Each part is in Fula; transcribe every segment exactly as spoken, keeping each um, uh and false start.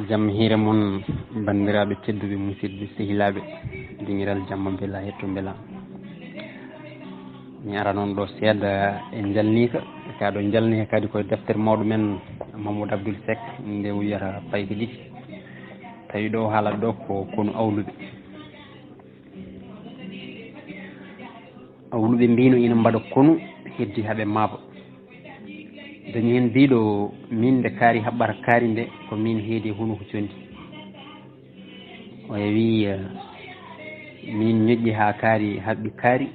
Jam hiire mon, banndiraaɓe tedduɓe, musidɓe, sehilaaɓe, dingiral jamma mbela hetto mbela. Mi ara noon ɗo seeɗa e njalniika, ka ɗo njalniika kadi koye deftere mawɗo men Mamadou Abdoul Seck, nde wiyata Payke ɗiɗi. Tawi ɗo haalata ɗo ko konu awluɓe. Awluɓe mbino ina mbaɗa konu, heddi haɓe maaba. Dañi heen biiɗo, min nde kaari haɓɓata kaari nde, ko min heedi hunuko condi. Oya wi, eh, min ñoƴƴi haa kaari haɓɓi kaari,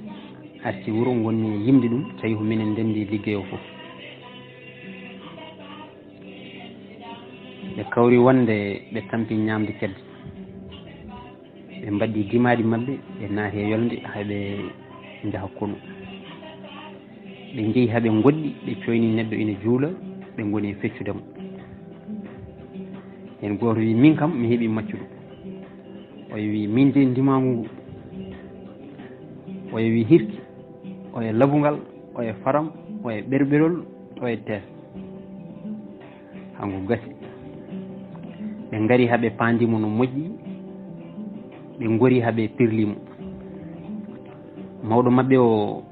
arti wuro, ngonni e yimde ɗum, tawi ko minen ndenndi liggey o fof. Ɓe kawri wonde ɓe tampi ñaamde kedde. Ɓe mbaɗi dimaaɗi maɓɓe, ɓe naati e yolnde, haa ɓe njaha konu. Ɓe njehi haa ɓe ngoɗɗi, ɓe coyni neɗɗo ina juula, ɓe ngoni e feccude mo. Heen gooto wi, "Min kam, mi heɓi maccuɗo." Oya wi, "Min de ndimaagu ngu." Oya wi, "Hirki, oya labungal, oya faram, oya ɓerɓerol, oya tees." Hanko gasi. Ɓe ngari haa ɓe paandi mo no moƴƴi, ɓe ngori haa ɓe pirli mo. Mawɗo maɓɓe o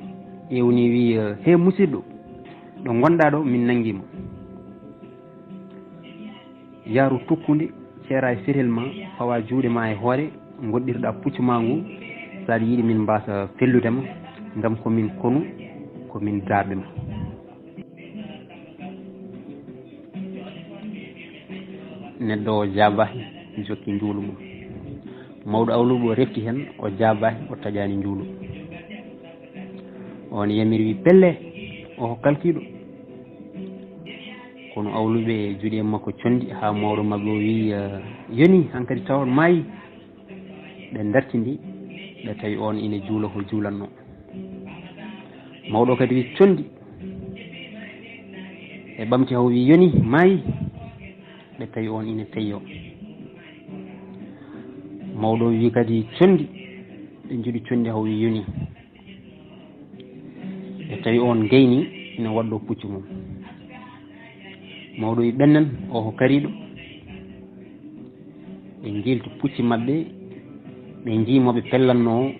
ewni wi, "He musidɗo, ɗo ngonɗa ɗo, min nanngi ma. Yaaru tokkude, ceera e fetel ma, fawa juuɗe ma e hoore, ngoɗɗirɗa puccu ma ngu, so aɗa yiɗi min mbasa fellude ma, ngam ko min konu, ko min daaɓe ma." Neɗɗo o jaabaaki, jokki njuulu mum. Mawɗo awluɓe o refti heen, o jaabaaki, o taƴaani njuulu. On yamiri wi, "Pelle, o ko kalkiiɗo." Kono awluɓe juuɗe makko condi haa mawɗo maɓɓe o wi, "Eh, yoni, hankadi taw on maayi." Ɓe dartindi, ɓe tawi on ina juula ko juulanno. Mawɗo kadi wi, "Condi." Ɓe ɓamti haw wi, "Yoni, maayi." Ɓe tawi on ina teyyo. Mawɗo wi kadi, "Condi." Ɓe njuɗi condi haw wi, "Yoni." Ɓe tawi on gayni ina waɗɗo puccu mum. Mawɗo wi, "Ɓennen, o ko kariiɗo." Ɓe njiilti pucci maɓɓe, ɓe njii mo ɓe pellanno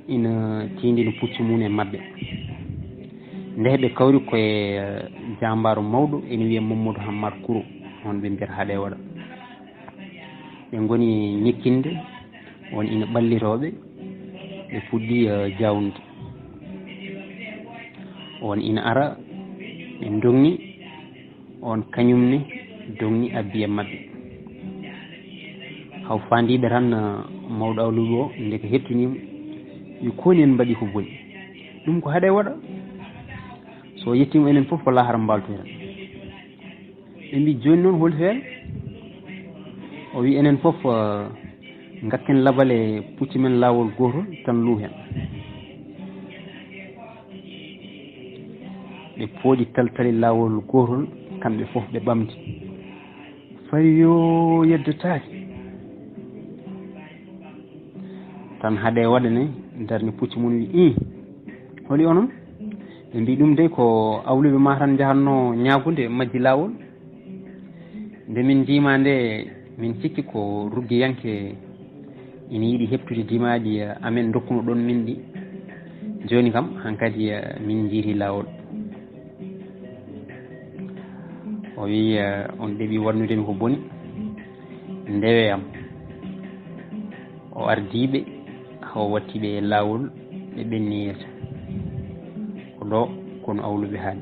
ina tiindini pucci mum e maɓɓe. Nde ɓe kawri koye, eh, jaambaaro mawɗo ina wiyee Mamadou Hammar Kouro, on ɓe mbiyata Haɗe Waɗa. Ɓe ngoni ñikkinde, on ina ɓallitooɓe, ɓe puɗɗi, eh, jawnude. On ina ara, ɓe ndogni, on kañum ne dogni abbi e maɓɓe. Haw faandiiɓe tan, eh, mawɗo awluɓe o, ndeke heɓtiniima, wi, "Ko woni en mbaɗi ko boni? Ɗum ko Haɗe Waɗa. So yettiima enen fof ko lahara mbaltoyten." Ɓe mbi, "Jooni noon holi feere?" O wi, "Enen fof, eh, ngakken labale pucci men laawol gootol tan luu heen." Ɓe pooɗi taltali laawol gootol, kamɓe fof ɓe ɓamti. Fari yo yeddetaake. Tan Haɗe Waɗa ne darni pucci mum wi, "Ii, holi onon?" Ɓe mbi, "Ɗum dey ko awluɓe ma tan njahatno ñaagude majji laawol. Nde min njiima nde, min cikki ko ruggiyanke ina yiɗi heɓtude dimaaɗi amen ndokkuno ɗon min ɗi. Jooni kam, hankadi, eh, min njiiti laawol." O wi, eh, "On ɗeɓi waɗnude mi ko boni, ndewe am." O ardiiɓe, o watti ɓe e laawol, ɓe ɓenni yeeso. Ko ɗo kono awluɓe haali.